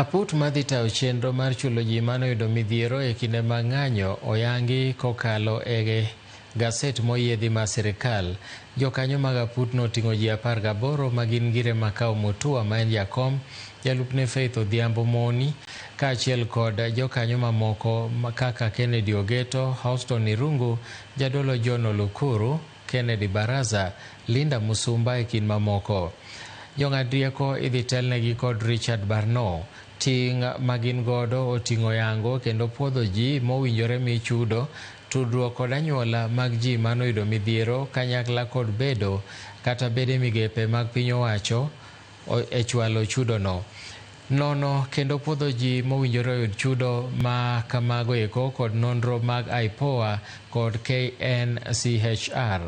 Aput madhi tayo chenro mar chulo ji manoyudo midhiero e kinde mag ng'anyo oyangi kokalo e gaset moyiedhi mar sirikal. Jokanyo mag aputno oting'o ji 18 ma gin Ngire Makau Mutua ma en jakom, jalupne Faith Odhiambo Moni, kaachiel kod jokanyo mamoko kaka Kennedy Ogeto, Houston Irungu, Jadolo John Olukuru, Kennedy Baraza, Linda Musumba e kind mamoko. Jong'ad rieko idhi telnegi kod Richard Barno. Ting' ma gin godo oting'o yango kendo puodho ji mowinjore mi chudo, tudruok kod anyuola mag ji manoyudo midhiero kanyakla kod bedo kata bede migepe mag piny owacho e chwalo chudono. Nono kendo puodho ji mowinjore oyud chudo ma kamago eko kod nonro mag IPOA kod KNCHR.